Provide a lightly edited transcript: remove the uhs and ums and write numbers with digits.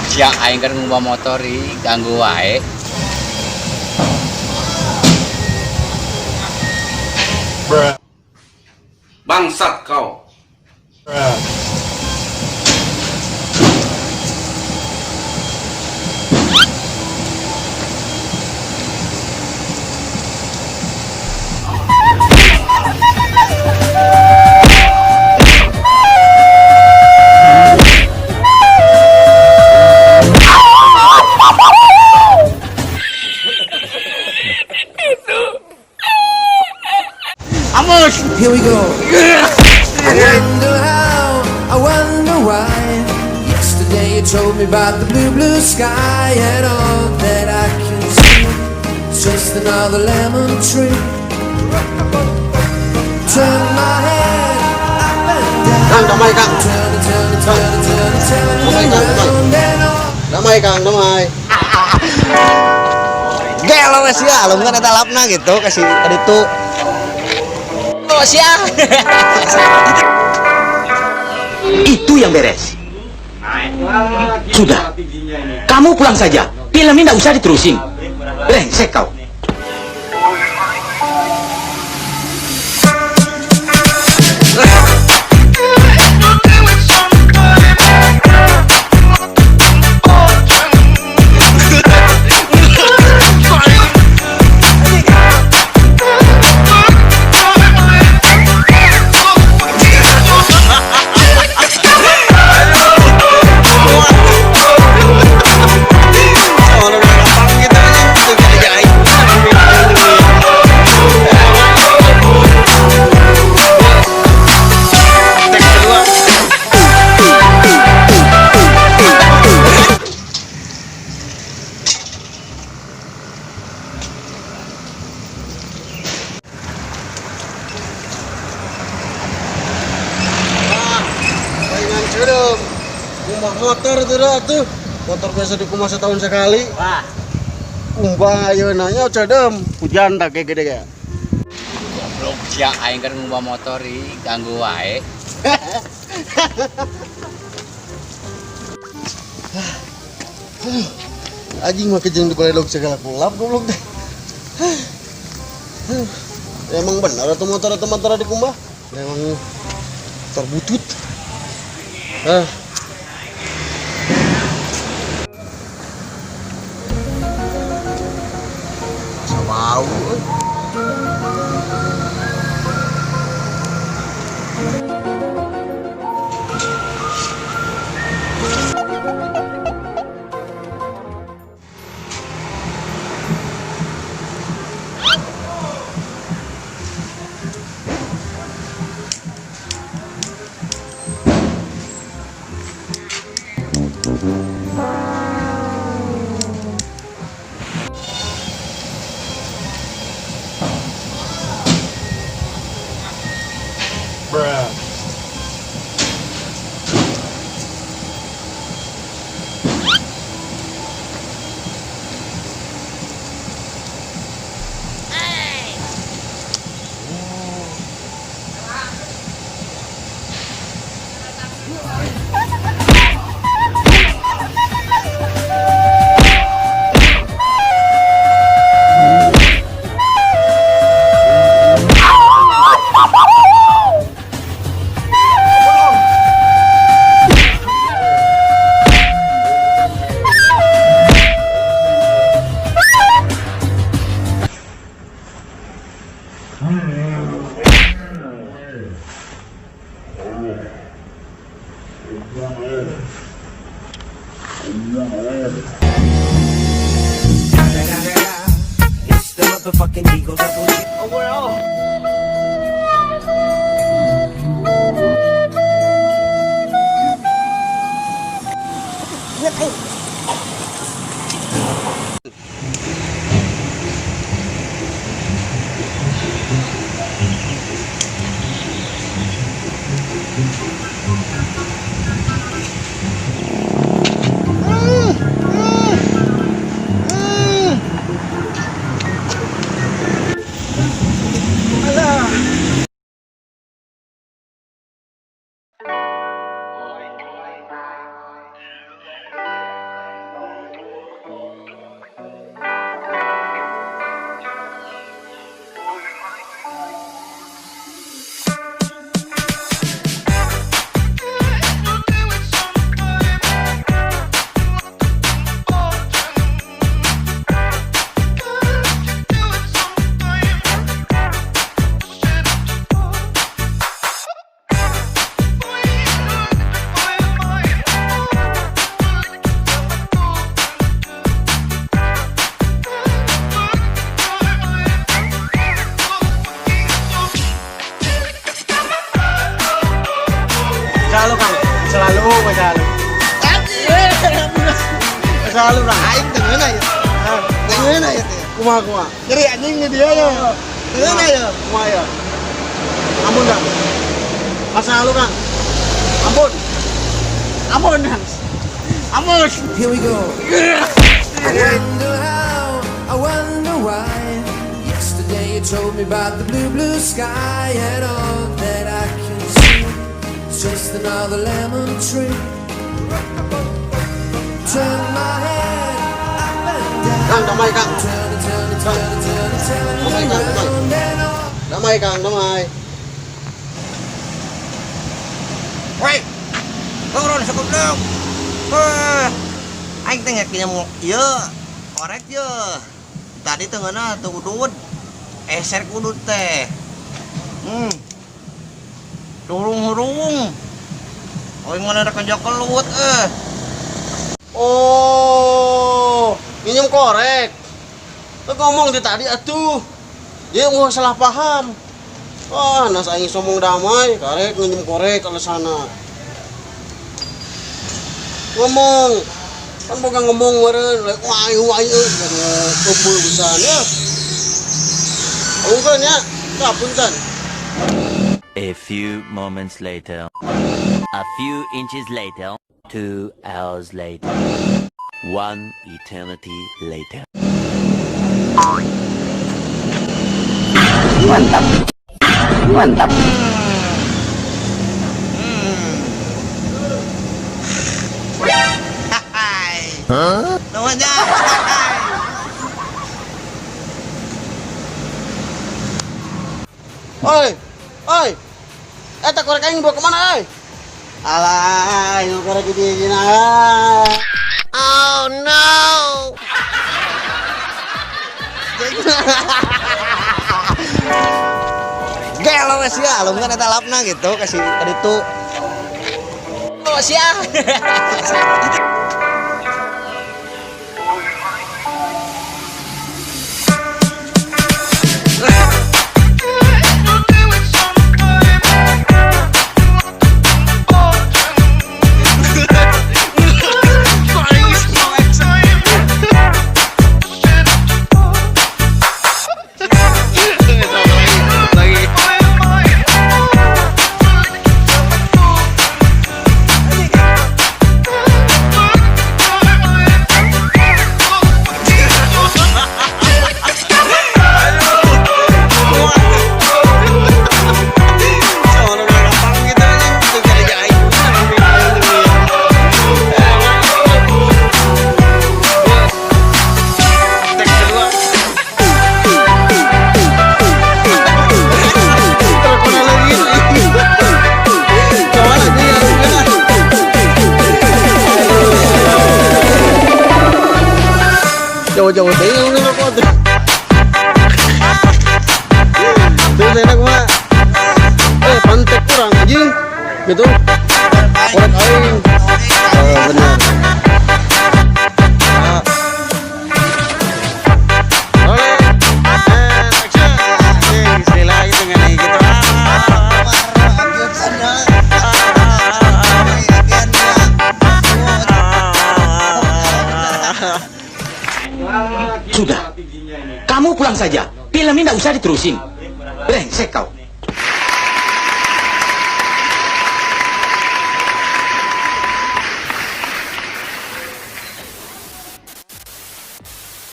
Sia aing keur ngumbah motor ih, ganggu wae. Bangsat kau. Amus. Here we go. I wonder how, I wonder why. Yesterday you told me about the blue, blue sky, and all that I can see is just another lemon tree. Turn my head up and down. Kang, damai Kang. Turn and turn and turn and turn and turn Damai Kang, damai. around and all. Damai Kang, damai. Gelo we sia, alungkeun eta lapna gitu kasih tadi tuh. Oh sia. Itu yang beres. Sudah. Kamu pulang saja. Film ini tidak usah diterusin. Brengsek kau. Palingan ceureum. Kumbah motor tuh dah tuh. Motor biasa dikumbah setahun sekali. Wah, Kumbah ayeuna nya ceureum. Hujan tak kayak gede kayak. Goblok sia aing keur ngumbah motor ih, ganggu wae. Anjing mah kejeng di baledog segala kulap goblok teh. Emang benar atau motor dikumbah? Emang motor butut. Ah. Asa bau euy. It's the motherfucking Eagle Double G. Selalu lah. Aing teu ngeunah ya. Teu ngeunah ya teh. Kumaha kumaha? Nyeri anjing di dia ya. Teu ngeunah ya. Kumaha ya? Ampun Kang. Masa lalu Kang. Ampun. Ampun Kang. Ampun. Here we go. I wonder how, I wonder why. Yesterday you told me about the blue, blue sky, and all that I can see is just another lemon tree. Turn my head up and down. Kang, damai Kang. Turn it, turn it, turn it, turn it, turn it Damai Kang, damai. around and all. Damai Kang, damai. Woi. Turun segoblok. Wah. Aing teh ngek nyamuk ieu. Korek ye. Tadi teh ngeunah teu udud. Eser udud teh. Hurung-hurung. Aing mana rek kerja kelut eh. Oh, minjem korek. Lu ngomong di tadi atuh. Dia mau salah paham. Wah, nas aing sombong damai, karek nginjem korek alasana. Ngomong. Kan boga ngomong meureun, like wah aing wah aing eueuh pisan ya. Alungkeun ya. Tah punten. A few moments later. A few inches later. 2 hours later. One eternity later. Mantap. Mantap. Hai. Nuhun ya. Oi, oi. Eta korek aing bawa kemana, oi? Alah, ini korek di sini. Oh no. Gelo we sia, alungkeun eta lapna gitu kasih tadi tuh. Oh sia. Jauh-jauh deh yang ngerokok tuh. Terus enak mah. Pantek kurang anjing. Gitu. Korek aing. Oh, benar. Oke. Action. Anjing, sekali lagi dengan gitu. Sudah. Kamu pulang saja. Film ini tidak usah diterusin. Brengsek kau.